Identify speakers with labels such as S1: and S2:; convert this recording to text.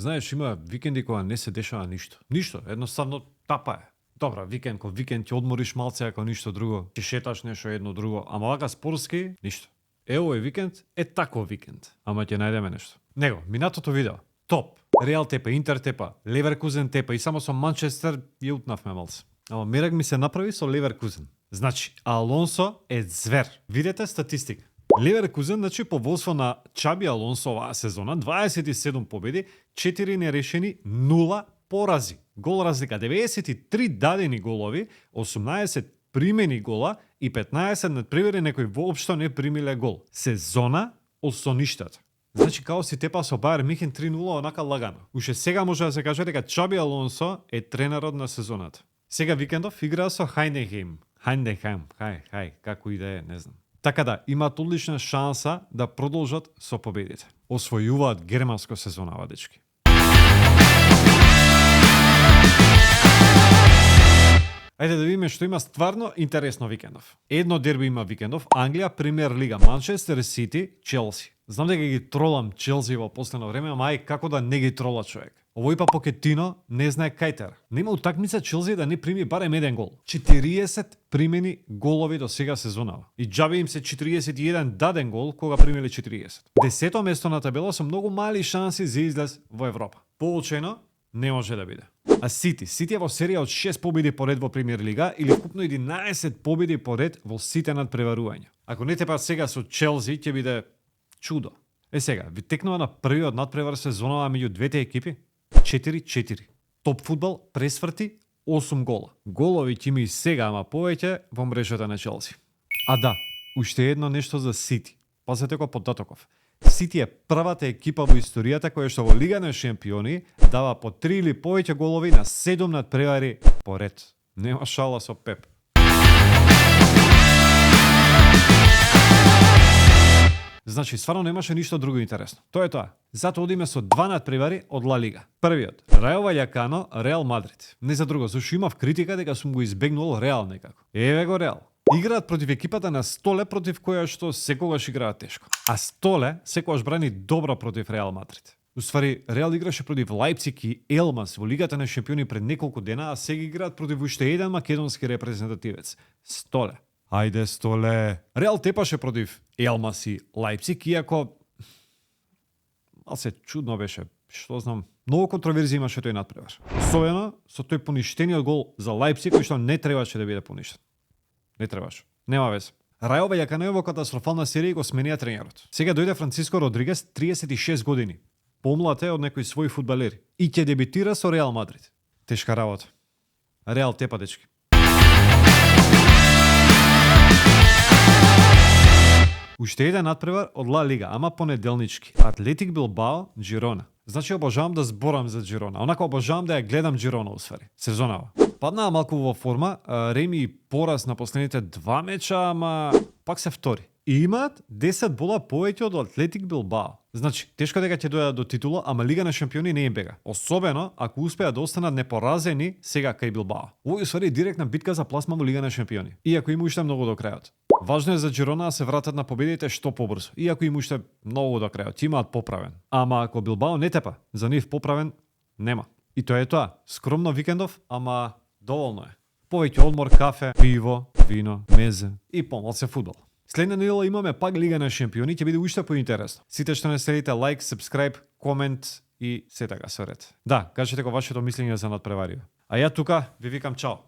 S1: знаеш, има викенди кога не се дешава ништо. Ништо, едноставно тапа е. Добра, викенд ќе одмориш малце ако ништо друго, ќе шеташ нешто едно друго, ама вака спортски ништо. Овој викенд е таков викенд, ама ќе најдеме нешто. Него, минатото видео, топ. Реал тепа, Интер тепа, Леверкузен тепа и само со Манчестер ја утнавме малце. Ама мерак ми се направи со Леверкузен. Значи, Алонсо е звер. Видете статистика. Леверкузен, значи по водство на Чаби Алонсо оваа сезона, 27 победи, 4 нерешени, 0 порази. Гол разлика 93 дадени голови, 18 примени гола и 15 надпревери некои воопшто не примиле гол. Сезона осоништата. Значи као си тепа со Бајер Михен 3-0 онака лагано. Уште сега може да се каже дека Чаби Алонсо е тренерот на сезоната. Сега викендов играа со Хайндехейм, како и да е, не знам. Така да, имаат одлична шанса да продолжат со победите. Освојуваат германско сезонава, дечки. Ајде да видиме што има стварно интересно викендов. Едно дерби има викендов, Англија, Премиер лига, Манчестер Сити, Челси. Знам дека ги тролам Челси во последно време, ама ај како да не ги трола човек. Овој па Покетино не знае кај нема утакмица Челси да не прими барем еден гол. 40 примени голови до сега сезонава. И џабе им се 41 даден гол кога примиле 40. Десето место на табела со многу мали шанси за излез во Европа. Поучено не може да биде. А Сити е во серија од 6 победи поред во Премиер лига или вкупно 11 победи поред во сите надпреварувања. Ако не тепа сега со Челси ќе биде чудо. Сега, ви текнува на првиот надпревар сезонава меѓу двете екипи 4-4. Топ фудбал пресврти 8 гола. Голови ќе има и сега, ама повеќе во мрежата на Челси. А да, уште едно нешто за Сити. Пазете го податоков. Сити е првата екипа во историјата која што во Лига на шампиони дава по 3 или повеќе голови на 7 надпревари поред. Нема шала со Пеп. Значи, стварно немаше ништо друго интересно. Тоа е тоа. Затоа одиме со 2 надпревари од Ла Лига. Првиот, Рајо Ваљакано, Реал Мадрид. Не за друго, зашто имав критика дека сум го избегнул Реал некако. Еве го Реал. Играат против екипата на Столе, против која што секогаш играат тешко. А Столе секогаш брани добро против Реал Мадрид. Уствари, Реал играше против Лајпциг и Елмас во Лигата на шампиони пред неколку дена, а сега играат против уште еден македонски репрезентативец. Столе. Ајде, Столе. Реал тепаше против Елмас и Лајпциг, иако малце чудно беше. Што знам, многу контроверзија имаше тој надпревар. Особено со тој поништениот гол за Лајпциг, кој што не требаше да биде поништен. Не требаш. Нема вез. Рајо Ваљакано е во катастрофална серија и го сменија тренерот. Сега дојде Франциско Родригес, 36 години. Помлад е од некои своји фудбалери. И ќе дебитира со Реал Мадрид. Тешка работа. Реал тепа, дечки. Уште еден надпревар од Ла Лига, ама понеделнички. Атлетик Билбао, Джирона. Значи обожавам да зборам за Джирона. Онака обожавам да ја гледам Джирона усвари. Сезонава. Паднаа малку во форма, Реми и пораз на последните 2 меча, ама пак се втори. И имаат 10 бола повеќе од Атлетик Билбао. Значи, тешко дека ќе дојдат до титула, ама Лига на шампиони не им бега. Особено ако успеат да останат непоразени сега кај Билбао. Овој усвари директна битка за пласма во Лига на шампиони. Иако има уште многу до крајот. Важно е за Джирона да се вратат на победите што побрзо. Иако има уште многу до крајот, имаат поправен. Ама ако Билбао не тепа, за нив поправен нема. И тоа е тоа. Скромно викендов, ама доволно е. Повеќе одмор, кафе, пиво, вино, мезе и помалце фудбал. Следна недела имаме пак Лига на шампиони, ќе биде уште поинтересно. Сите што не следите лайк, сабскрајб, комент и се така со ред. Да, кажете го вашето мислење за надпреварио. А ја тука ви викам чао.